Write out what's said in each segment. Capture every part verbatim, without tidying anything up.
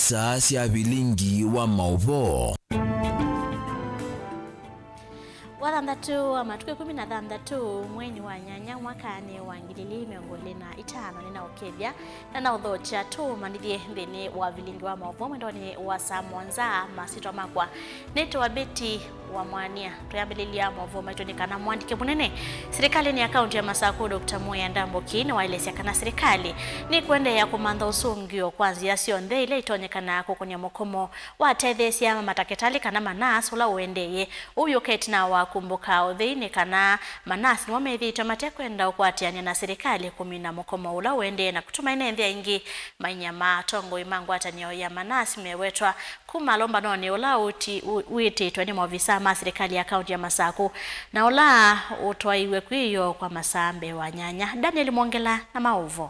Saa sya vilingi wa maũvoo. Wathanthatũ wa matukũ ĩkũmi na thanthatũ mweinĩ wa nyanya mwakanĩ wa ngili ili mĩongo ĩlĩ na itano nĩnaũkethya na naũthokya tũũmanyĩthye nthĩnĩ wa vilingi wa maũvoo mwendonĩ wa saa mũonza. Masyĩtwa makwa nĩtawa Betty wa Mwania. Twĩambĩlĩlya maũvoo maitũ nĩ kana mũandĩki mũnene silikalĩnĩ ya kaũntĩ ya Masakũ, Doctor Muya Ndambuki, nĩwaelesya kana silikalĩ nĩkũendeea kũmantha ũsũngĩo kwa nzĩa syonthe ila itonyekana kũkũnĩa mũkomo wa atetheesya ma matakĩtalĩ kana ma nurse ũla ũendeeye. Ũu wĩũka ĩtina wa kumbũka ũthei nĩ kana ma nurse nĩmo methĩĩtwe matekwenda ũkwatĩanĩa na silikalĩ kũmina mũkomo ũla ũendee na kũtuma ene nthĩ aingĩ mainyamaa. Atongoi ma ngwatanĩo ya ma nurse mewetwa kuma lombanonĩ ũla ũti-, ũ-, wĩtĩtwe nĩ maovisaa ma silikalĩ ya kaũntĩ ya Masakũ, na ũla ũtwaiwe kwĩoo kwa masaa mbee wa nyanya. Daniel Mwongela na maũvoo.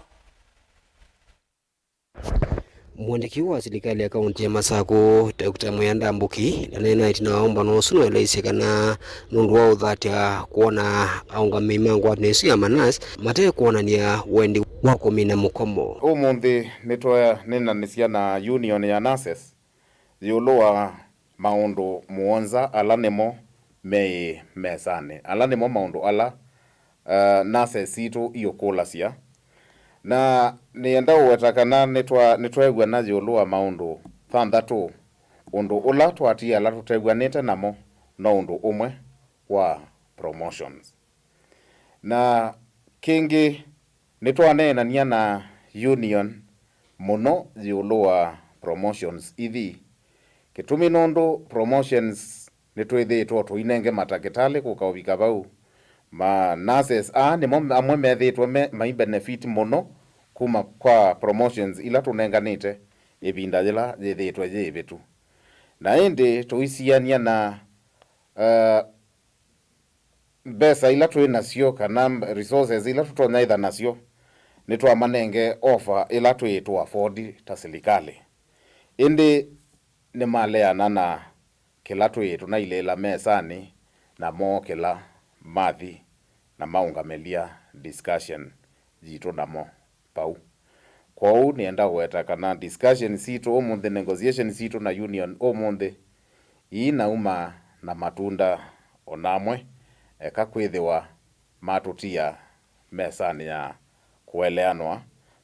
Mũandĩki wa silikalĩ ya kaũntĩ ya Masakũ, Doctor Mwea Ndambuki, ndaneena ĩtina wa ũmbano ũsu, nĩwaeleisye kana nũndũ wa ũthatya kwona aũngamĩi ma ngwatanĩo ĩsu ya ma nurse mate kwonany'a wendi wa kũmina mũkomo. Ũmũnthĩ nĩtwenanĩsya na union ya nurses ĩũlũ wa maũndũ mũonza ala nĩmo meĩ mesanĩ. Ala nĩmo maũndũ ala, uh, nurses sitũ iũkũlasya. Na nĩenda ũweta kana nĩtwa-, nĩtweew'ana ĩũlũ wa maũndũ thanthatũ. Ũndũ ũla twatie ala tũtew'anĩte namo no ũndũ ũmwe wa promotions. Na kĩngĩ, nĩtwaneenany'a na union mũno ĩũlũ wa promotions ithi. Kĩtumi nũndũ promotions nĩtwĩthĩĩtwe tũinenge matakĩtalĩ kũka ũvika vau. Ma nurses aa nĩmo amwe methĩĩtwe me, mai benefit mũno kuma kwa promotions ila tũnenganĩte ĩvinda yĩla yĩthĩĩtwe yĩ ĩvĩtu. Na ĩndĩ tũisiany'a na, uh, mbesa ila twĩ nasyo kana resources ila tũtonya ĩtha nasyo, nĩtwamanenge offer ĩla twĩ tũ afford ta silikalĩ. Ĩndĩ nĩmaleana na kĩla twĩ tũnailĩĩla mesanĩ, na mookĩla mathi na maũngamĩlya discussion yitũ namo vau. Kwoou nĩenda ũweta kana discussion sitũ ũmũnthĩ, negotiation sitũ na union ũmũnthĩ, iinauma na matunda o na amwe, eka kwĩthĩwa matũtia mesanĩ ya kũeleanwa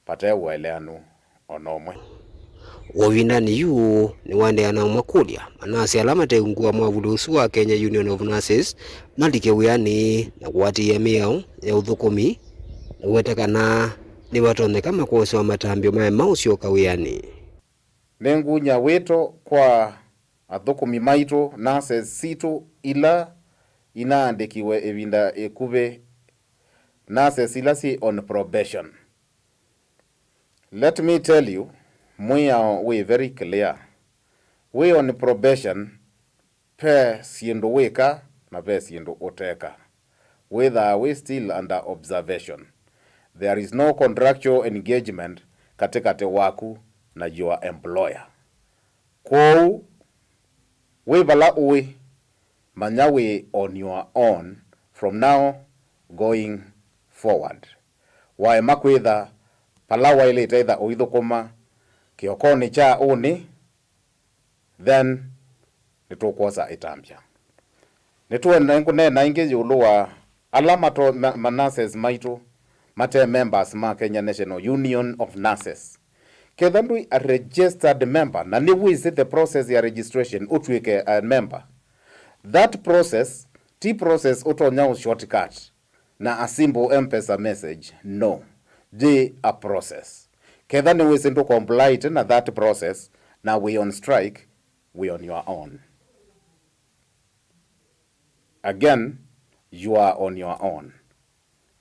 vate ũeleanu o na ũmwe. Ũvindanĩ yu nĩwaendeea na ũmakũlya manasi ala mate ungu wa mwavuli ũsu wa Kenya Union of Nurses malike wĩanĩ na kũatĩĩa mĩao ya ũthũkũmi, na weta kana nĩvatonyeka makwosewa matambya maema ũsyoka wĩanĩ. Nĩngũny'a wĩto kwa athũkũmi maitũ, nurses sitũ ila inaandĩkiwe ĩvinda ĩkuvĩ, nurses ila syĩ on probation. Let me tell you, mwĩao wĩ very clear. Wĩ on probation, ve syĩndũ wĩka na ve syĩndũ ũteka. Wĩthaa wĩ still under observation. There is no contractual engagement katĩkatĩ waku na your employer. Kwoou, wĩ vala ũĩ, manya wĩ on your own from now going forward. Waema kwĩtha vala waĩlĩte ĩtha ũithũkũma kĩokonĩ kya ũnĩ, then nĩtũkwosa ĩtambya. Nĩtũenda kũneena ĩngĩ ĩũlũ wa ala mato, ma, ma nurses maitũ mate members ma Kenya National Union of Nurses. Ketha ndwĩ a registered member na nĩwĩsĩ the process ya registration ũtw'ĩke a member, that process ti process ũtonya ũ shortcut na a simple M-Pesa message. No, yĩ a process. Ketha nĩwĩsĩ ndũ complyĩte na that process na wĩ on strike, wĩ on your own. Again, you are on your own.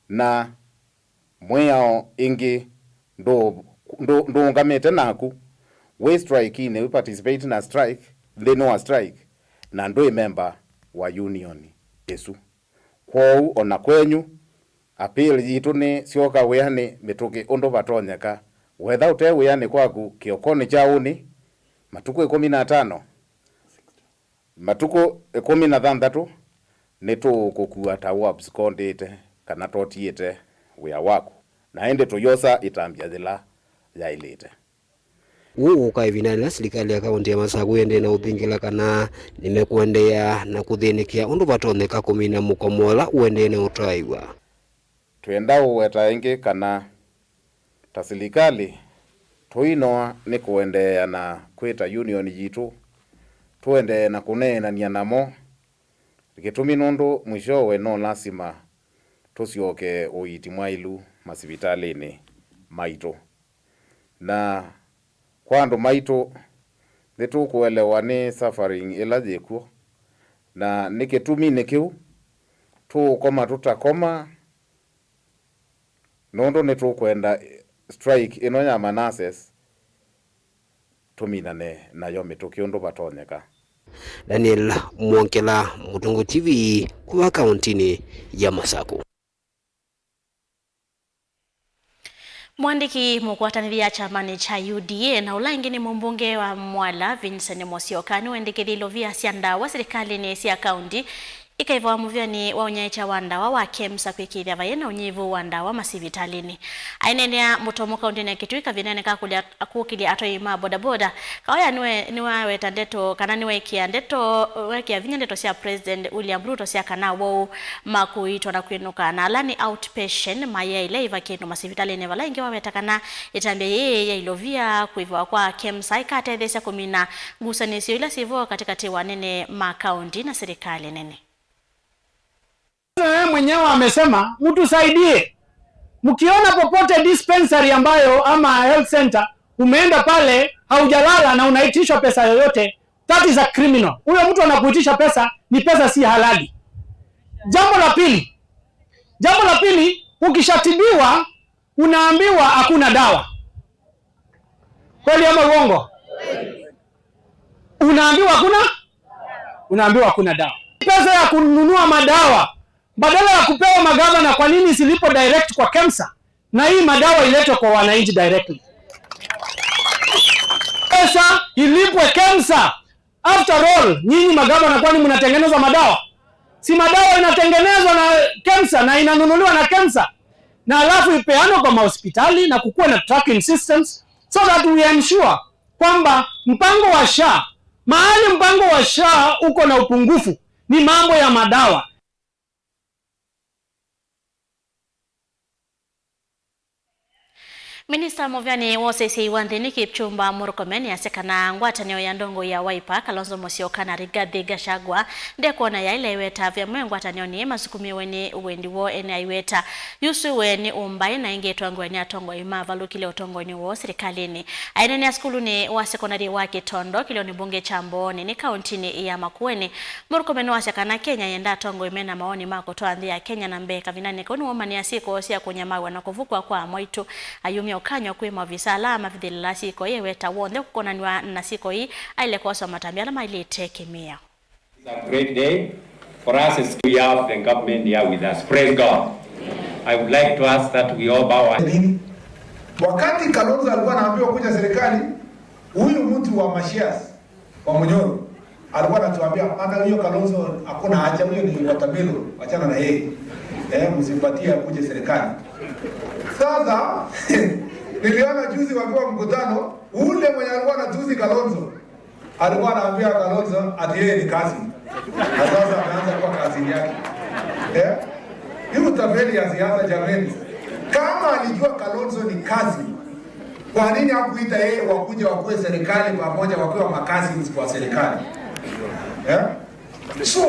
Na mwĩao ĩngĩ ndũ-, ndũ-, ndũũngamĩte naku. Wĩ strike-inĩ, wĩ participate na strike, nthĩnĩ wa strike, na ndwĩ member wa union ĩsu. Kwoou o na kwenyu, appeal yitũ nĩ syoka wĩanĩ mĩtũkĩ ũndũ vatonyeka. Wetha ũte wĩanĩ kwaku kĩokonĩ kya ũnĩ, matukũ ĩkũmi na atano, matukũ ĩkũmi na thanthatũ, nĩtũũkũkua ta ũabscondĩte kana tũtiĩte wĩa waku, na ĩndĩ tũyosa ĩtambya yĩla yaĩlĩte. Ũũ ũka ĩvindanĩ yĩla silikalĩ ya kaũntĩ ya Masakũ ĩendee na ũthingĩla kana nĩmekũendeea na kũthĩnĩkĩa ũndũ vatonyeka kũmina mũkomo ũla ũendee na ũtaĩwa. Twĩenda ũweta ĩngĩ kana ta silikalĩ, tũinoa nĩ kũendeea na kwĩta union yitũ, tũendee na kũneenany'a namo, kĩtumi nũndũ mwishowe no lasima tũsyoke ũiiti mwaĩlu masivitalĩnĩ maitũ. Na kwa andũ maitũ, nĩtũkũelewa nĩ suffering ĩla yĩkw'o, na nĩ kĩtuminĩ kĩu tũũkoma tũtakoma, nũndũ nĩtũkwenda strike ĩno ya ma nurses tũminane nayo mĩtũkĩ ũndũ vatonyeka. Daniel Mwongela, Mũtũngũ T V, kuma kaũntĩnĩ ya Masakũ. Mũandĩki mũkwatanĩthya kyamanĩ kya U D A na ũla ĩngĩ nĩ mũmbunge wa Mwala, Vincent Musyoka, nĩwendekethie ilovia sya ndawa silikalĩnĩ sya kaũntĩ ikaĩvawa mũvyanĩ wa ũnyaĩĩkya wa ndawa wa KEMSA kwĩkĩĩthya vayĩ na ũnyivu wa ndawa masivitalĩnĩ. Aineenea Mũtomo kaũntĩnĩ ya Kitui kavindanĩ ka kũlya kũkĩlya atwai ma bodaboda, Kaoya nĩwe, nĩwaweta ndeto, kana nĩweekĩa ndeto, weekĩa vinya ndeto sya President William Ruto sya kana woo ma kũiitwa na kwĩnũka na ala nĩ outpatient mayaĩle ĩva kĩndũ masivitalĩnĩ, vala ĩngĩ waweta kana ĩtambya yĩĩ ya ilovia kwĩvawa kwa KEMSA ĩkatetheesya kũmina ngusanĩsyo ila syĩvo katĩkatĩ wa anene ma kaũntĩ na silikalĩ nene. Na yeye mwenyewe amesema, "Mtusaidie. Mkiona popote dispensary ambayo ama health center, umeenda pale, haujalala na unaitishwa pesa yoyote, that is a criminal." Huyo mtu anakuitisha pesa, ni pesa si halali. Jambo la pili, jambo la pili, ukishatibiwa, unaambiwa hakuna dawa. Kweli ama uongo? Unaambiwa hakuna, unaambiwa hakuna dawa. Pesa ya kununua madawa, badala ya kupewa magavana, kwa nini isilipwe direct kwa KEMSA? Na hii madawa iletwe kwa wananchi directly. Pesa ilipwe KEMSA. After all, nyinyi magavana, kwani mnatengeneza madawa? Si madawa inatengenezwa na KEMSA na inanunuliwa na KEMSA, na alafu ipeanwe kwa mahospitali na kukuwa na tracking systems so that we ensure kwamba mpango wa SHA, mahali mpango wa SHA uko na upungufu ni mambo ya madawa. Minista mũvyanĩ wa ũseseĩ wa nthĩnĩ Kipchumba Murkomen nĩasya kana ngwatanĩo ya ndongoi ya Wiper, Kalonzo Musyoka na Rigathi Gachagua ndekwona yaĩle ĩweta vamwe ngwatanĩonĩ masukumĩwe nĩ wendi woo ene aiweta. Yu sue nĩ ũmbaĩ na ĩngĩ ĩtongoe nĩ atongoi mavalũkile ũtongoinĩ woo silikalĩnĩ. Aineenea sukulunĩ wa sekondalĩ wa Kĩtondo, kĩlĩonĩ mbunge kya Mbooni nĩ kaũntĩnĩ ya Makueni, Murkomen nĩwasya kana Kenya yenda atongoi mena mawoni ma kũtwaa nthĩ ya Kenya na mbee. Kavindanĩ kau nĩwaumanĩa syĩko sya kũnyamaw'a na kũvukw'a kwa amwaitũ. Ayumya ũkany'o kwĩ maovisa ala mavithĩlĩlaa syĩko ii, eweta w'onthe ũkonanw'a na syĩko ii aĩle kwoswa matambya ala maĩlĩte kĩmĩao. It's a great day for us as we have the government here with us. Praise God. I would like to ask that we all bow our Nini? Wakati Kalonzo alikuwa anaambiwa kuja serikali, huyu mtu wa mashares wa Munyoro alikuwa anatuambia, "Hata huyo Kalonzo hakuna haja, huyo ni watermelon, wachana na yeye. Eh, msimpatie akuje serikali." Sasa niliona juzi wakiwa mkutano, ule mwenye alikuwa anatusi Kalonzo alikuwa anaambia Kalonzo ati yeye ni kazi. Na sasa ameanza kuwa kazi yake. Eh? Hii utapeli ya siasa jameni. Kama alijua Kalonzo ni kazi, kwa nini hakuita yeye wakuje wakuwe serikali pamoja wakiwa ma cousins kwa serikali? Eh? So,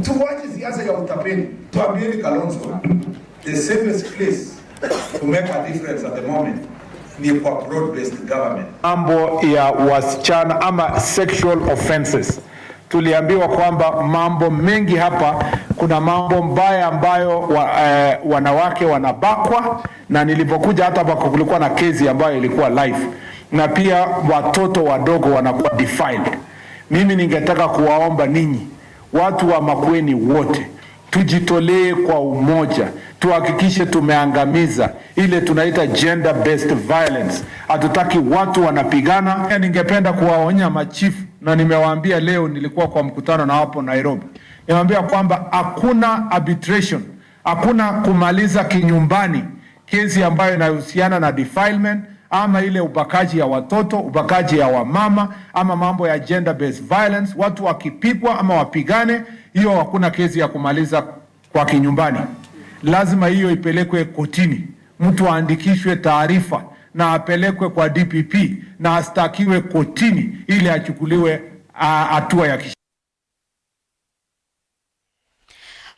tuwache siasa ya utapeli. Tuambieni Kalonzo, the safest place to make a difference at the moment ni kwa broad-based government. Mambo ya wasichana ama sexual offenses. Tuliambiwa kwamba mambo mengi hapa, kuna mambo mbaya ambayo wa, eh, wanawake wanabakwa, na nilipokuja hata hapa kulikuwa na kesi ambayo ilikuwa live, na pia watoto wadogo wanakuwa defiled. Mimi ningetaka kuwaomba ninyi, watu wa Makueni wote, tujitolee kwa umoja, tuhakikishe tumeangamiza ile tunaita gender based violence. Hatutaki watu wanapigana. Pia ningependa kuwaonya machifu, na nimewaambia leo, nilikuwa kwa mkutano na wapo Nairobi, nimewaambia kwamba hakuna arbitration, hakuna kumaliza kinyumbani kesi ambayo inahusiana na defilement ama ile ubakaji ya watoto, ubakaji ya wamama, ama mambo ya gender based violence, watu wakipigwa ama wapigane, hiyo hakuna kesi ya kumaliza kwa kinyumbani. Lazima hiyo ipelekwe kotini, mtu aandikishwe taarifa na apelekwe kwa D P P na astakiwe kotini ili achukuliwe, a, hatua ya kisheria.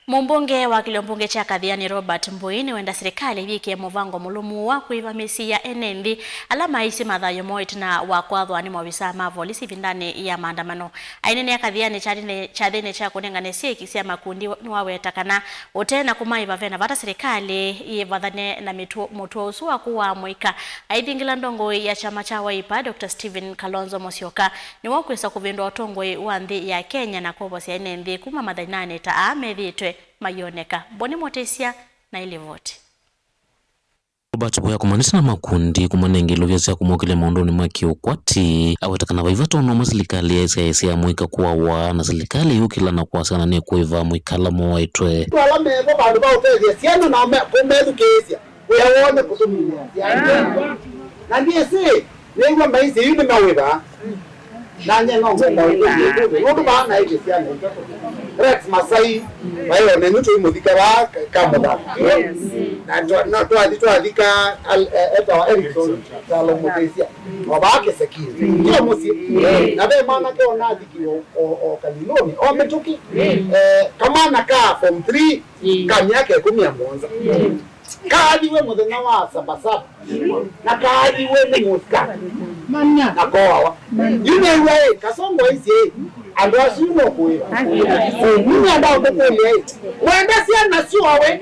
Mũmbunge wa kĩlio mbunge kya Kathiani Robert Mbui nĩwenda silikalĩ ĩyĩkĩe mũvango mũlũmu wa kũĩva mĩsyĩ ya ene nthĩ ala maisye mathayũ moo ĩtina wa kwathwa nĩ maovisaa ma volisi ĩvindanĩ ya maandamano. Aineenea Kathiani kyathĩnĩ, kyathĩnĩ kya kũnengane syĩki sya makundi, nĩwaweta kana ũte na kũmaĩva, ve na vata silikalĩ yĩvathane na mĩtuo, mũtuo ũsu wa kũaa mũika. Aithingĩla ndongoi ya kyama kya Wiper, Doctor Stephen Kalonzo Musyoka, nĩwe ũkwĩsa kũvĩndũa ũtongoi wa nthĩ ya Kenya na kwovosya ene nthĩ kuma mathĩnanĩ ta aa methĩĩtwe mayĩoneka. Boni Mũtĩsya na ĩlivoti. Robert Mbui akomanĩte na makundi kũmanenga ilovya sya kũmokĩlya maũndũnĩ ma kĩũkwati, aweta kana vai vata ũndũ ũmwe silikalĩ yaĩsyaĩĩsya mũika kũawa, na silikalĩ yũkĩla na kwasya kana nĩkũĩva mũika ala moaĩtwe. Andũ ala mevo vandũ va ũtethya syana nao me-, kũmethukĩĩsya wĩa woo nĩ kũsũmĩĩa syana. Na ndyĩsĩ, nĩw'a maisye yu nĩmewĩva. Nanye no ngwenda ũkũlye ĩkũlyo nũndũ vaa naĩtye syana. Rex Masai, vai o nenyu tũimũthika vaa ka mũthaka. Na twa-, no twathi twathika al-, eh, etawa Erickson Kyalo Mũtĩsya. O vaa kĩsekinĩ. Kĩo mũsyĩ. Na ve mwanake ona athikiwe o, o, o Kalilũnĩ. O mĩtũkĩ. Eh, kamwana ka form three, ka myaka ĩkũmi na mũonza. Kaathiwe mũthenya wa Sabasaba, na kaathiwe nĩ mũka, na koawa. Yu nĩw'a ĩ, Kasongo aisye ĩ, andũ asu no kũĩva. Nĩnenda ũkũkũlya ĩ, wenda syana syoawe?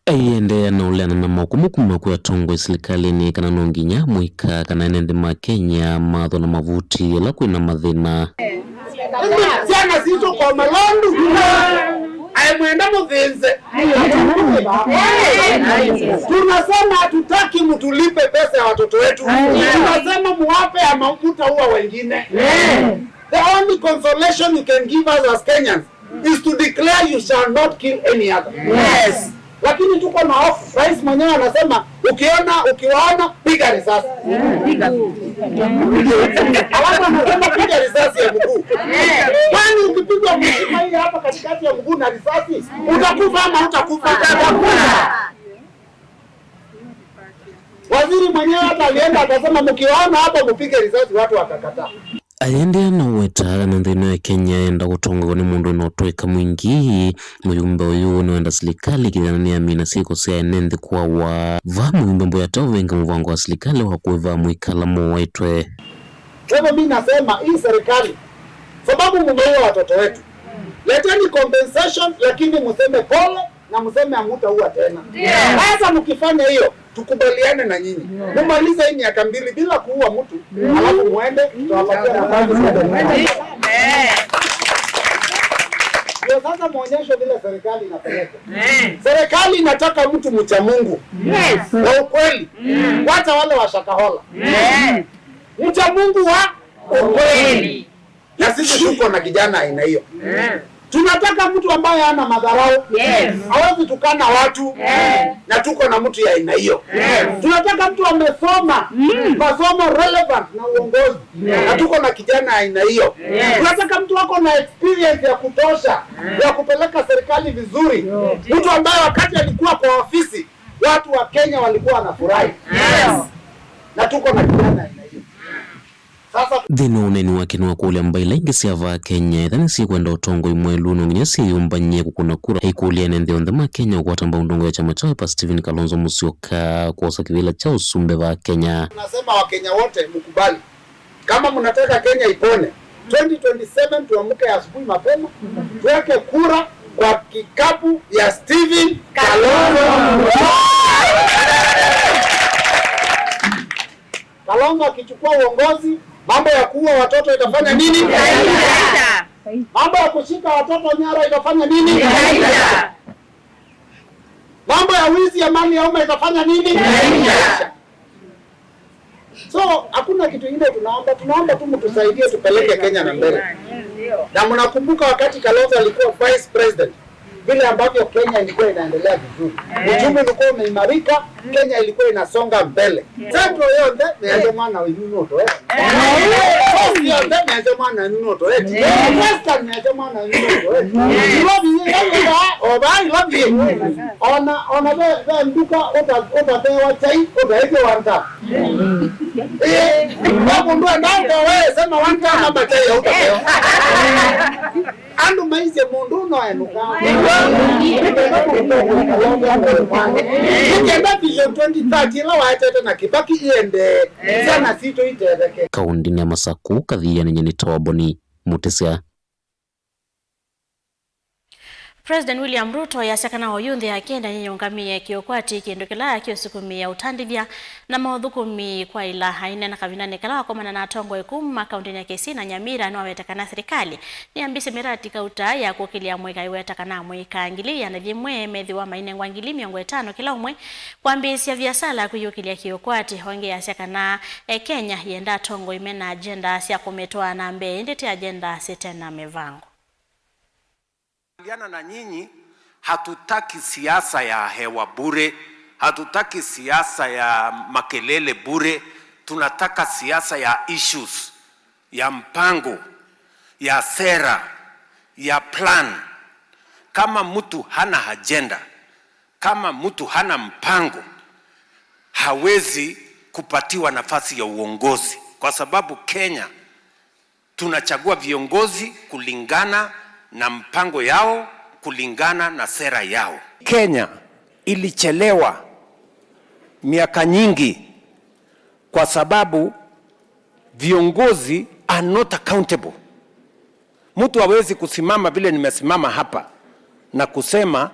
Aiendeea na ũleana na maũkũmũ kuma kwĩ atongoi silikalĩnĩ kana no nginya mũika kana ene nthĩ ma Kenya mathwa na mavuti ĩla kwĩna mathĩna. Syana sitũ kwa malondu. Aimwenda mũthĩnze. Tunasema hatutaki mtulipe pesa ya watoto wetu. Tunasema muwape ama mtaua wengine. The only consolation you can give us as Kenyans is to declare you shall not kill any other. Yes. Lakini tuko na hofu. Rais mwenyewe anasema, "Ukiona, ukiwaona, piga risasi." Alafu anasema, "Piga risasi ya mguu." Kwani ukipigwa mshipa hii hapa katikati ya mguu na risasi, utakufa ama utakufa? Waziri mwenyewe hata alienda akasema, "Mkiwaona hapa, mpige risasi," watu wakakataa. Ayendeea na ũweta kana nthĩ ĩno ya Kenya yenda kũtongoew'a nĩ mũndũ wĩna ũtũĩka mwingĩ, mũyumbe ũyũ nĩwenda silikalĩ kĩthĩana nĩyamina syĩko sya ene nthĩ kũawa. Vaa mũyumbe Mbui ataũvenga mũvango wa silikalĩ wa kũĩva amũika ala moaĩtwe. Kwa hivyo mimi nasema hii serikali, sababu mumeua watoto wetu, leteni compensation, lakini museme pole na mseme hamtaua tena. Ndio. Sasa mkifanya hiyo, tukubaliane na nyinyi. Mumalize hii miaka mbili bila kuua mtu, alafu muende, tutawapatia nafasi. Ndio sasa muonyeshe vile serikali inapeleka. Serikali inataka mtu mcha Mungu. Yes. Wa ukweli. Wacha wale wa Shakahola. Mcha Mungu wa ukweli. Na sisi tuko na kijana aina hiyo. Tunataka mtu ambaye hana madharau. Yes. Hawezi tukana watu. Na tuko na mtu ya aina hiyo. Yes. Tunataka mtu amesoma masomo relevant na uongozi. Na tuko na kijana aina hiyo. Yes. Tunataka mtu ako na experience ya kutosha ya kupeleka serikali vizuri. Mtu ambaye wakati alikuwa kwa ofisi, watu wa Kenya walikuwa wanafurahi. Yes. Na tuko na kijana aina hiyo. Nthĩnĩ wa ũneeni wake nĩwakũlya mbaĩ ila ingĩ sya vaa Kenya ethĩwa nĩsyĩkwenda ũtongoi mwaĩlu no nginya syĩyũmbany'e kũkũna kura. Aikũlya ene nthĩ onthe ma Kenya ũkwata mbau ndongoi ya kyama kya Wiper Stephen Kalonzo Musyoka kwosa kĩvĩla kya ũsumbĩ vaa Kenya. Nasema Wakenya wote mkubali, kama mnataka Kenya ipone, twenty twenty-seven tuamke asubuhi mapema, tuweke kura kwa kikapu ya Stephen Kalonzo. Kalonzo akichukua uongozi, mambo ya kuua watoto itafanya nini? Itaisha. Mambo ya kushika watoto nyara itafanya nini? Itaisha. Mambo ya wizi ya mali ya umma itafanya nini? Itaisha. So, hakuna kitu ingine tunaomba, tunaomba tu mtusaidie tupeleke Kenya na mbele. Na mnakumbuka wakati Kalonzo alikuwa vice president, vile ambavyo Kenya Ilikuwa inaendelea vizuri. Uchumi ulikuwa umeimarika, Kenya ilikuwa inasonga mbele. Central yonthe, meanze mwana wenyu nũtoe. Coast yonthe, meanze mwana wenyu nũtoe. Western, meanze mwana wenyu nũtoe. Nairobi, Nairobi, oba Nairobi. Ona, ona ve, ve nduka, ũta-, ũtatewa chai, ũtaĩthye wanta. Eh, wapo ndo andao we, sema wanta ama chai hautapewa. Andũ maisye mũndũ no enũka. Nĩkenda vision twenty thirty ĩla waetete na Kĩbaki ĩendee, syana sitũ itetheke. Kaũndĩnĩ ya Masaku, Kathiani Nyeni Toboni, Mũtĩsya. President William Ruto easya kana oyu nthĩ ya Kenya nĩyĩũngamĩe kĩũkwati, kĩndũ kĩla kĩũsukumĩĩa ũtandĩthya na maũthũkũmi kwaĩla. Aineena kavindanĩ kala wakomana na atongoi kuma kaũntĩnĩ ya Kisii na Nyamira, nĩwaweta kana silikalĩ nĩyambĩĩsye mĩradi kauta ya kũkĩlya mũika, ĩweta kana amũika ngili ĩana yĩmwe methĩwa mainengwa ngili mĩongo ĩtano kĩla ũmwe kwambĩĩsya viasala kwĩyũkĩlya kĩũkwati. Ongeasya kana e Kenya yenda atongoi mena agenda sya kũmĩtwaa na mbee, ĩndĩ ti agenda sĩte na mĩvango. Kubaliana na nyinyi, hatutaki siasa ya hewa bure, hatutaki siasa ya makelele bure. Tunataka siasa ya issues, ya mpango, ya sera, ya plan. Kama mtu hana agenda, kama mtu hana mpango, hawezi kupatiwa nafasi ya uongozi, kwa sababu Kenya tunachagua viongozi kulingana na mpango yao, kulingana na sera yao. Kenya ilichelewa miaka nyingi kwa sababu viongozi are not accountable. Mtu hawezi kusimama vile nimesimama hapa na kusema,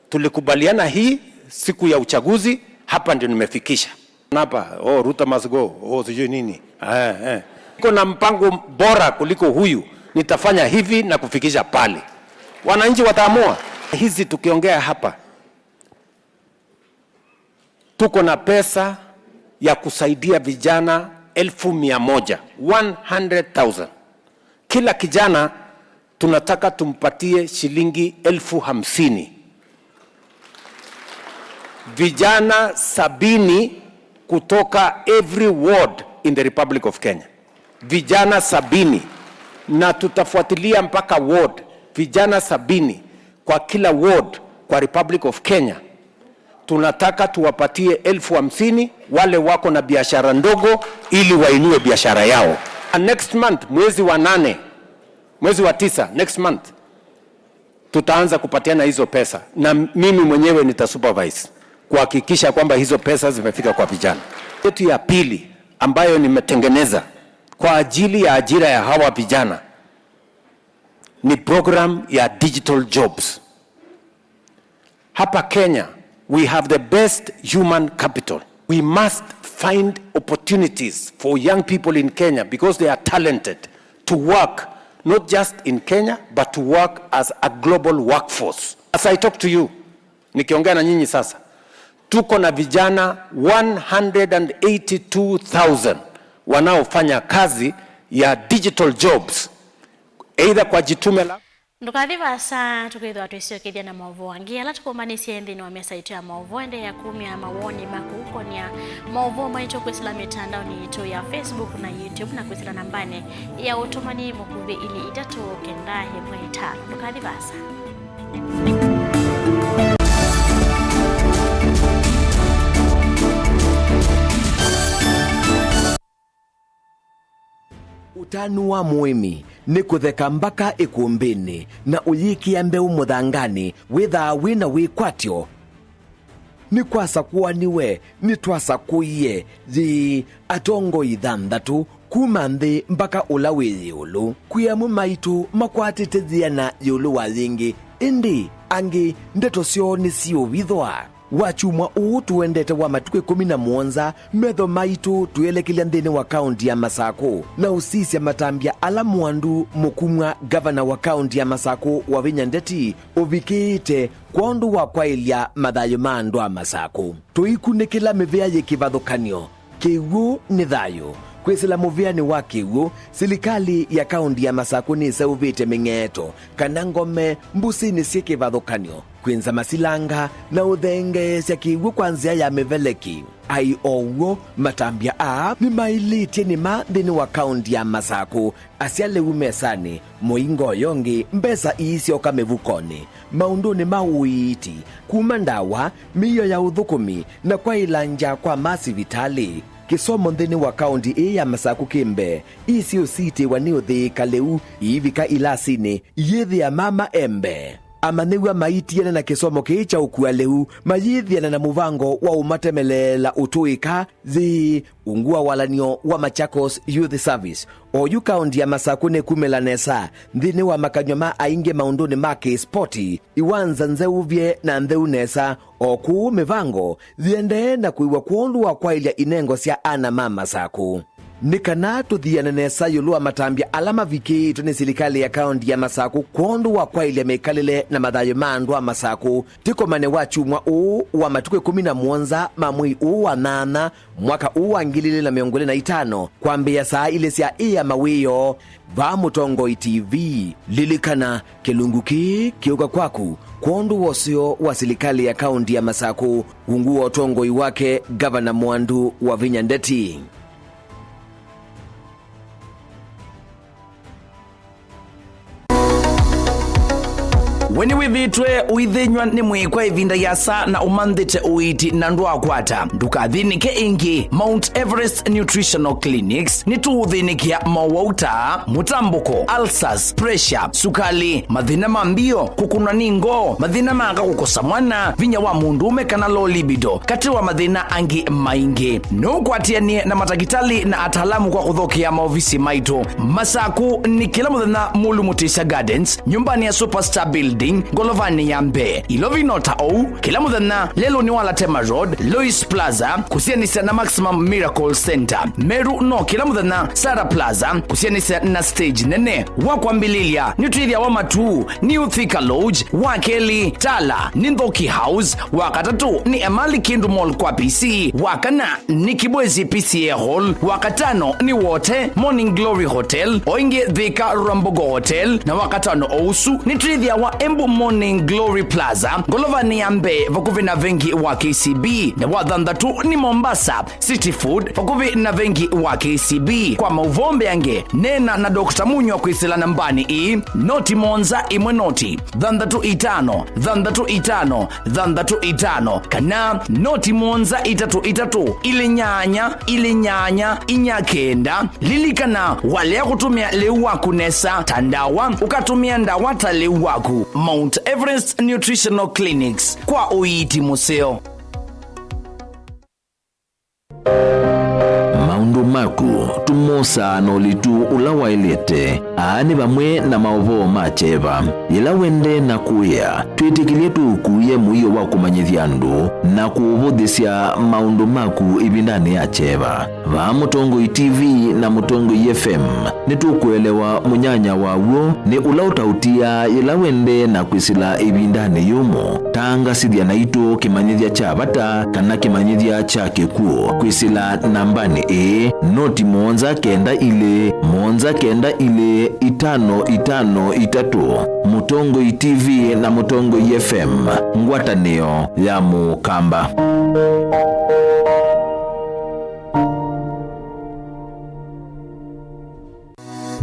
"Tulikubaliana hii siku ya uchaguzi, hapa ndio nimefikisha." Hapa, "Oh, Ruto must go, oh, sijui nini." Eh, eh. Niko na mpango bora kuliko huyu, nitafanya hivi na kufikisha pale. Wananchi wataamua. Hizi tukiongea hapa, tuko na pesa ya kusaidia vijana elfu mia moja, one hundred thousand. Kila kijana tunataka tumpatie shilingi elfu hamsini. Vijana sabini kutoka every ward in the Republic of Kenya. Vijana sabini. Na tutafuatilia mpaka ward. Vijana sabini kwa kila ward kwa Republic of Kenya. Tunataka tuwapatie elfu hamsini wale wako na biashara ndogo ili wainue biashara yao. And next month, mwezi wa nane, mwezi wa tisa, next month, tutaanza kupatiana hizo pesa. Na mimi mwenyewe nitasupervise kuhakikisha kwamba hizo pesa zimefika kwa vijana. Yetu ya pili ambayo nimetengeneza kwa ajili ya ajira ya hawa vijana ni program ya digital jobs. Hapa Kenya, we have the best human capital. We must find opportunities for young people in Kenya because they are talented to work, not just in Kenya, but to work as a global workforce. As I talk to you, nikiongea na nyinyi sasa, tuko na vijana one hundred and eighty-two thousand wanaofanya kazi ya digital jobs, either kwa Jitume la Ndũkathi vaasa, tũkwĩthĩwa twĩsyokethya na maũvoo angĩ ala tũkũmbanĩsye nthĩnĩ wa mesa yitũ ya maũvoo. Endeea kumya mawoni maku ũkonĩa maũvoo maitũ kwĩsĩla mĩtandaonĩ yitũ ya Facebook na YouTube na kwĩsĩla nambanĩ ya ũtũmani mũkuvĩ ilĩ itatũ kenda ĩmwe ĩtano. Ndũkathi vaasa. Ũtanu wa mũĩmi nĩ kũtheka mbaka ĩkũmbĩnĩ na ũyĩkĩa mbeũ mũthanganĩ wĩthaa wĩ na wĩkwatyo. Nĩkwasakũaniwe, nĩtwasakũie, yĩĩ, atongoi thanthatũ kuma nthĩ mbaka ũla wĩ ĩũlũ. Kwĩ amwe maitũ makwatĩte yĩana ĩũlũ wa yĩngĩ, ĩndĩ angĩ ndeto syoo nĩsiũvithwa. Wakyumwa ũũ tũendete wa matukũ ĩkũmi na mũonza, metho maitũ twĩelekelya nthĩnĩ wa kaũnti ya Masakũ na ũsisya matambya ala Mwandu Mũkumwa, ngavana wa kaũnti ya Masakũ, wavinya ndeti ũvikĩĩte kwondũ wa kwaĩlya mathayũ ma andũ a Masakũ. Tũikunĩkĩla mĩvĩa yĩ kĩvathũkany'o, kĩw'ũ nĩ thayũ, Kwĩsĩla mũvĩanĩ wa kĩw'ũ, silikalĩ ya kaũnti ya Masakũ nĩseũvĩtye mĩng'eeto kana ngome mbũsĩnĩ syĩ kĩvathũkany'o, kwĩnza masilanga na ũthengeesya kĩw'ũ kwa nzĩa ya mĩveleki. Ai o w'o, matambya aa nĩmaĩlĩtye nĩma nthĩnĩ wa kaũnti ya Masakũ, asya lĩu mesanĩ, mũingo ũyũ ũngĩ, mbesa iisyoka mĩvukonĩ, maũndũnĩ ma ũiiti, kuma ndawa, mĩio ya ũthũkũmi, na kwaĩlangya kwa ma sivitalĩ. Kĩsomo nthĩnĩ wa kaũnti ĩĩ ya Masakũ kĩ mbee, iisĩ ũsiitĩwa nĩ ũthĩĩka lĩu, iivika ilasinĩ, iyĩthĩa mama e mbee. Amanyĩw'a maitiana na kĩsomo kĩĩ kya ũkua lĩu mayĩthiana na mũvango wa ũmatemeleela ũtũĩka yĩĩ ungu wa walan'yo wa Machakos Youth Service. Oyu kaũnti ya Masakũ nĩkumĩla nesa nthĩnĩ wa makany'o ma aingĩ maũndũnĩ ma kĩspoti, iwanza nzeũvye na ntheu nesa, o kũu mĩvango yĩendee na kũiw'a kwondũ wa kwaĩlya inengo sya ana ma Masakũ. Nĩ kana tũthiane nesa ĩũlũ wa matambya ala mavikĩĩtwe nĩ silikalĩ ya kaũnti ya Masakũ kwondũ wa kwaĩlya mĩkalĩle na mathayũ ma andũ a Masakũ, tĩkomane wa kyumwa ũũ wa matukũ ĩkũmi na mũonza ma mwei ũũ wa nyanya, mwaka ũũ wa ngili ilĩ na mĩongo ĩlĩ na itano, kwambĩĩa saa ilĩ sya ĩa mawĩoo, vaa Mũtongoi T V. Lilikana, kĩlungu kĩĩ kĩũka kwaku kwondũ wa ũseo wa silikalĩ ya kaũnti ya Masakũ, ungu wa ũtongoi wake Ngavana Mwandu Wavinya Ndeti. We nĩwĩthĩĩtwe ũithĩnyw'a nĩ mwĩĩ kwa ĩvinda yĩasa na ũmanthĩte ũiiti na ndwaakwata? Ndũkathĩnĩke ĩngĩ. Mount Everest Nutritional Clinics nĩtũũthĩnĩkĩa mowau ta mũtambũko, ulcers, pressure, sukali, mathĩna ma mbio, kũkũnwa nĩ ngoo, mathĩna ma aka kũkosa mwana, vinya wa mũndũũme kana low libido, katĩ wa mathĩna angĩ maingĩ. No ũkwatĩanĩe na matakĩtalĩ na ataalamu kwa kũthokea maovisi maitũ. Masakũ nĩ kĩla mũthenya Mulu Mutisya Gardens, nyũmbanĩ ya Superstar Building, ngolovanĩ ya mbee. Ilovi no ta ou, kĩla mũthenya lelũnĩ wa Latema Road, Lois Plaza, kũsianĩsya na Maximum Miracle Center. Meru no kĩla mũthenya Sarah Plaza, kũsianĩsya na stage nene. Wa kwambĩlĩlya, nĩtwĩthĩawa Matuu, New Thika Lodge, wa kelĩ, Tala, nĩ Nthoki House, wa katatũ, nĩ Emali Kindu Mall kwa P C, wa kana, nĩ Kibwezi P C A Hall, wa katano, nĩ Wote, Morning Glory Hotel, o ĩngĩ Thika Rwambogo Hotel, na wa katano o ũsu, nĩtwĩthĩawa Embu Morning Glory Plaza, ngolovanĩ ya mbee, vakuvĩ na vengi wa K C B, na wa thanthatũ, nĩ Mombasa, City Food, vakuvĩ na vengi wa K C B. Kwa maũvoo mbeange, neena na Doctor Munywa kwĩsĩla nambanĩ ĩĩ, noti mũonza ĩmwe noti, thanthatũ itano, thanthatũ itano, thanthatũ itano, kana noti mũonza itatũ itatũ, ilĩ nyanya, ilĩ nyanya, inya kenda. Lilikana, walea kũtũmĩa lĩu waku nesa ta ndawa, ũkatũmĩa ndawa ta lĩu waku. Mount Everest Nutritional Clinics, kwa ũiiti mũseo. Maũndũ maku tũmosaa na ũlitu ũla waĩlĩte. Aa nĩ vamwe na maũvoo ma kyeva. Yĩla wendee na kũĩa, twĩtĩkĩlye tũũkuĩe mũio wa kũmanyĩthya andũ na kũũvũthĩsya maũndũ maku ĩvindanĩ ya kyeva. Vaa Mũtongoi T V na Mũtongoi F M. Nĩtũkũelewa mũnyanya wa w'o nĩ ũla ũtaũtiaa yĩla wendee na kwĩsĩla ĩvindanĩ yũmũ. Tangasĩthya naitũ kĩmanyĩthya kya vata kana kĩmanyĩthya kya kĩkw'ũ kwĩsĩla nambanĩ ĩĩ, noti mũonza kenda ilĩ, mũonza kenda ilĩ, itano itano itatũ. Mũtongoi T V na Mũtongoi F M, ngwatanĩo ya Mũkamba.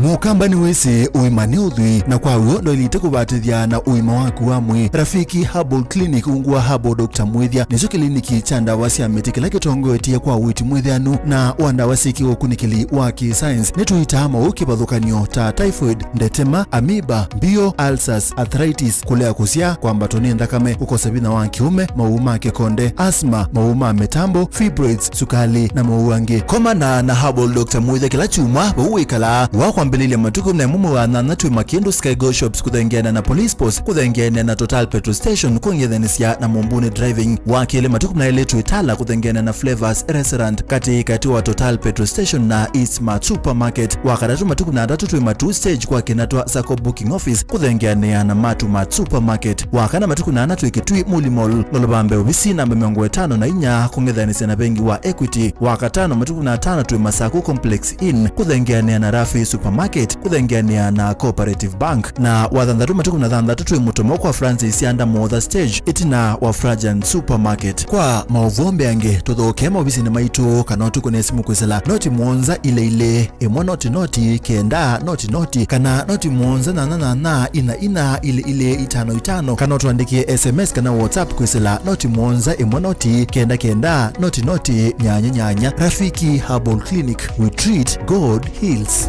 Mũkamba nĩwĩsĩ ũima nĩ ũthwii, na kwa w'o ndwaĩlĩte kũvatĩthya na ũima waku wa mwĩĩ. Rafiki Herbal Clinic ungu wa Herbal Doctor Mwĩthya nĩkyo kĩliniki kya ndawa sya mĩtĩ kĩla kĩtongoetye kwa ũiiti mwĩthĩanu na wa ndawa syĩkĩwe ũkunĩkĩli wa kĩ-science. Nĩtũitaa maũũ kĩvathũkany'o ta typhoid, ndetema, amoeba, mbio, ulcers, arthritis, kũlea kũsyaa, kwambatwa nĩ nthakame, kũkosa vinya wa kĩũme, maũũ ma kĩkonde, asthma, maũũ ma mĩtambo, fibroids, sukali, na maũũ angĩ. Komana na Herbal Doctor Mwĩthya kĩla kyumwa vau wĩkalaa, wa kwa Mbililya matukũ na ĩmwe mwei wa nyanya twĩ Makindu Sky Go Shops kũthengeana na Police Post, kũthengeana na Total Petrol Station, kũng'ethanĩsya na Mumbuni Driving. Wa kelĩ matukũ na elĩ twĩ Tala kũthengeana na Flavors Restaurant, katĩ katĩ wa Total Petrol Station na East Mart Supermarket. Wa katatũ matukũ na atatũ twĩ Matuu Stage kwa Kinatwa Sacco Booking Office kũthengeanĩa na Matu Mart Supermarket. Wa kana matukũ na ana twĩ Kitui Muli Mall, Lolobambe ovisi namba mĩongo ĩtano na inya kũng'ethanĩsya na vengi wa Equity. Wa katano matukũ na atano twĩ Masaku Complex Inn kũthengeanĩa na Rafi Supermarket kũthengeanĩa na Cooperative Bank. Na wa thanthatũ matukũ na thanthatũ twĩ Mutomo kwa Francis Yanda Motha Stage ĩtina wa Frajan Supermarket. Kwa maũvoo mbeange tũthokee maovisinĩ maitũ kana ũtũkũne simũ kwĩsĩla noti mũonza ilĩ ilĩ ĩmwe noti noti kenda noti noti kana noti mũonza nyanya nyanya ina ina ilĩ ilĩ itano itano kana ũtũandĩkĩe S M S kana WhatsApp kwĩsĩla noti mũonza ĩmwe noti kenda kenda noti noti nyanya nyanya. Rafiki Herbal Clinic, we treat, God heals.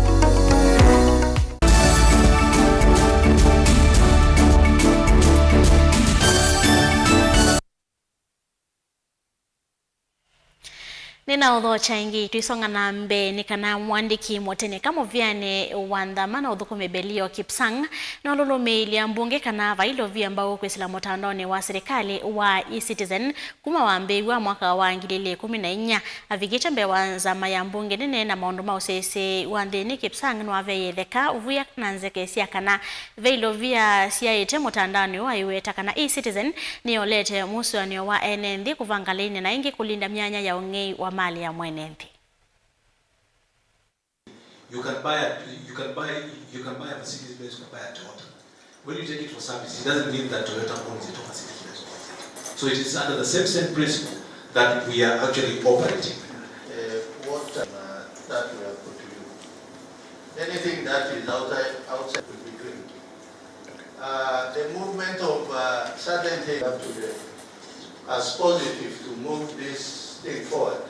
Nĩnaũthokya ĩngĩ, tũisonga na mbee, nĩ kana mũandĩki mũtene kamũvĩanĩ wa nthama na ũthũkũmi Belio Kipsang nũlũlũmĩĩilye ambunge kana vailovia mbau kwĩsĩla mũtandaonĩ wa silikalĩ wa eCitizen kuma wambĩĩw'a mwaka wa ngili ili ikũmi na inya. Avikĩte mbee wa nzama ya mbunge nene na maũndũ ma ũsyaĩĩsya wa nthĩnĩ, Kipsang nĩwaveie ĩtheka ũvw'ĩa na nzeke sya kana ve ilovia syaĩte mũtandaonĩ ũũ aiweta kana eCitizen nĩyolete mũsũanĩo wa ene nthĩ kũvanga laini na ĩngĩ kũlinda myanya ya ũng'ei wa mali ya mwene nthĩ. You can buy a, you can buy, you can buy a Mercedes Benz, you can buy a Toyota. When you take it for service, it doesn't mean that Toyota owns it or Mercedes Benz owns it. So it is under the same, same principle that we are actually operating. Uh, what, uh, that we have put to you. Anything that is outside, outside will be doing. Uh, the movement of, uh, certain things up today as positive to move this thing forward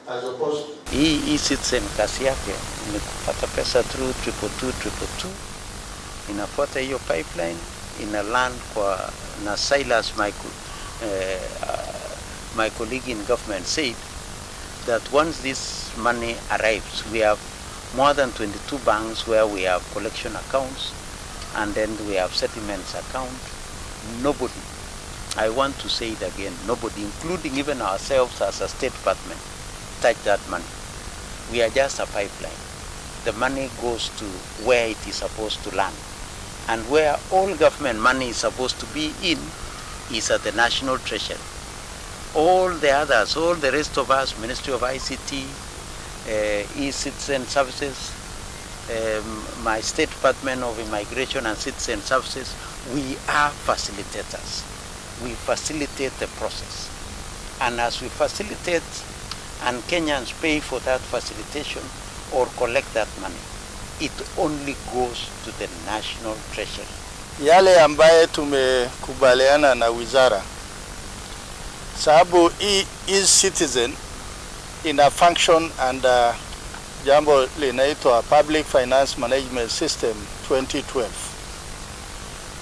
as opposed to. Hii eCitizen kazi yake ni kupata pesa through triple two triple two, inafuata hiyo pipeline, ina land kwa, na Silas, my co-, eh, uh, my colleague in government said that once this money arrives, we have more than twenty-two banks where we have collection accounts, and then we have settlements account. Nobody, I want to say it again, nobody, including even ourselves as a State Department, touch that money. We are just a pipeline. The money goes to where it is supposed to land. And where all government money is supposed to be in is at the National Treasury. All the others, all the rest of us, Ministry of I C T, uh, e-Citizen Services, um, my State Department of Immigration and Citizen Services, we are facilitators. We facilitate the process. And as we facilitate and Kenyans pay for that facilitation or collect that money, it only goes to the National Treasury. Yale ambaye tumekubaliana na wizara, sababu hii eCitizen ina function under jambo linaitwa Public Finance Management System twenty twelve.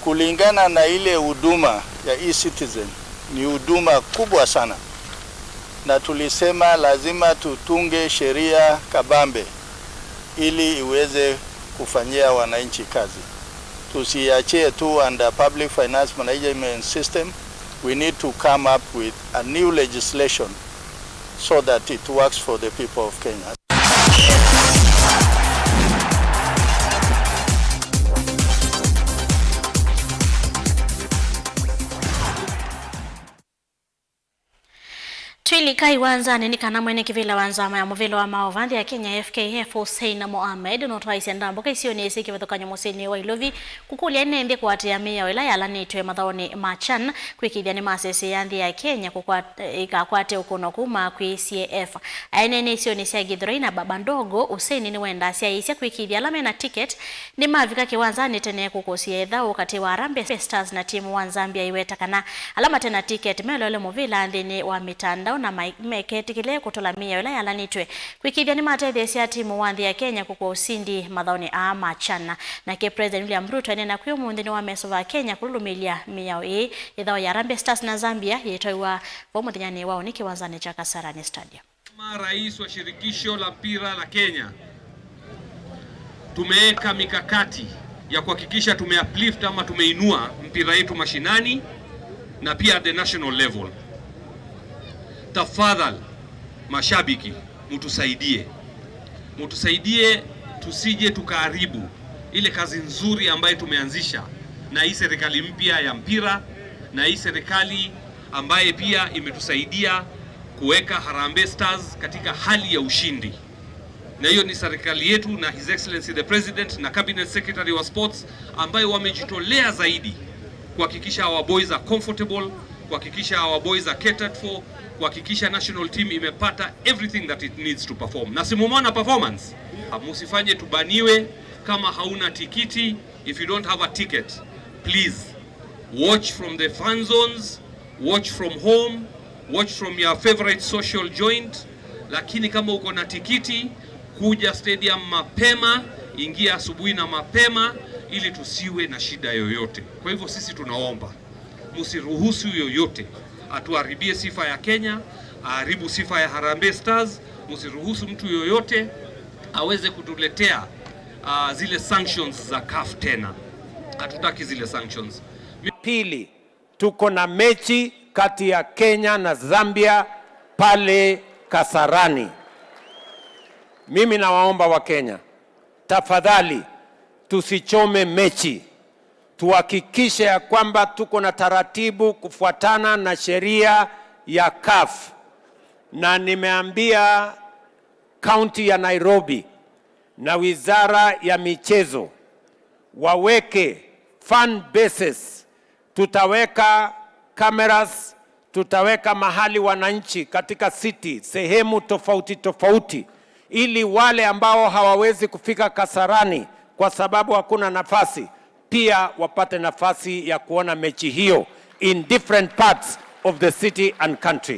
Kulingana na ile huduma ya eCitizen, ni huduma kubwa sana, na tulisema lazima tutunge sheria kabambe ili iweze kufanyia wananchi kazi. Tusiachie tu under Public Finance Management System. We need to come up with a new legislation so that it works for the people of Kenya. Twĩlika iwanzanĩ nĩ kana mwene kĩvĩla wa nzama ya mũvĩla wa maova nthĩ ya Kenya, F K F, Hussein Mohamed, nũtwaisye ndambũka isionĩ syĩ kĩvathũkany'o mũsyĩnĩ wa Ilovi kũkũlya ene nthĩ kũatĩĩa mĩao ĩla yalanĩtw'e mathaonĩ ma Chan kwĩkĩĩthya nĩmasesea nthĩ ya Kenya kũkwat-, ĩkakwate ũkũno kuma kwĩ C A F. Aenene isionĩ sya Githurai na Baba Ndogo, Hussein nĩwendaa asyaĩĩsya kwĩkĩĩthya ala mena ticket nĩmavika kĩwanzanĩ tene kũkũsya ĩthaũ katĩ wa Harambee Stars na timu wa Zambia. Aiweta kana ala mate na tiketi meloele mũvĩla nthĩnĩ wa mĩtandao na mai-, meketĩkĩle kũtũla mĩao ĩla yalanĩtw'e kwĩkĩĩthya nĩmatetheesya timu wa nthĩ ya Kenya kũkũa ũsindi mathaonĩ aa ma Chan. Nake President William Ruto eneena kwĩ ũmũnthĩ nĩwamesũva Akenya kũlũlũmĩĩlya mĩao ĩĩ. Ĩthaũ ya Harambee Stars na Zambia yĩtwaiwa vau mũthenyanĩ wa ũnĩ kĩwanzanĩ kya Kasarani Stadium. Kama rais wa shirikisho la mpira la Kenya, Tumeweka mikakati ya kuhakikisha tume uplift ama tumeinua mpira yetu mashinani na pia at the national level. Tafadhali, mashabiki, mtusaidie. Mtusaidie tusije tukaharibu ile kazi nzuri ambayo tumeanzisha na hii serikali mpya ya mpira na hii serikali ambaye pia imetusaidia kuweka Harambee Stars katika hali ya ushindi. Na hiyo ni serikali yetu na His Excellency the President na Cabinet Secretary wa Sports ambayo wamejitolea zaidi kuhakikisha our boys are comfortable, kuhakikisha our boys are catered for, kuhakikisha national team imepata everything that it needs to perform. Na si mumeona performance? Musifanye tubaniwe kama hauna tikiti. If you don't have a ticket, please watch from the fan zones, watch from home, watch from your favorite social joint. Lakini kama uko na tikiti, kuja stadium mapema, ingia asubuhi na mapema, ili tusiwe na shida yoyote. Kwa hivyo sisi tunaomba, msiruhusu yoyote atuharibie sifa ya Kenya, aharibu sifa ya Harambee Stars. Msiruhusu mtu yoyote aweze kutuletea, ah, zile sanctions za CAF tena. Hatutaki zile sanctions. Pili, tuko na mechi kati ya Kenya na Zambia pale Kasarani. Mimi nawaomba wa Kenya, tafadhali tusichome mechi. Tuhakikishe ya kwamba tuko na taratibu kufuatana na sheria ya CAF. Na nimeambia kaunti ya Nairobi na wizara ya michezo waweke fan bases. Tutaweka cameras, tutaweka mahali wananchi katika city, sehemu tofauti tofauti, ili wale ambao hawawezi kufika Kasarani kwa sababu hakuna nafasi, pia wapate nafasi ya kuona mechi hiyo in different parts of the city and country.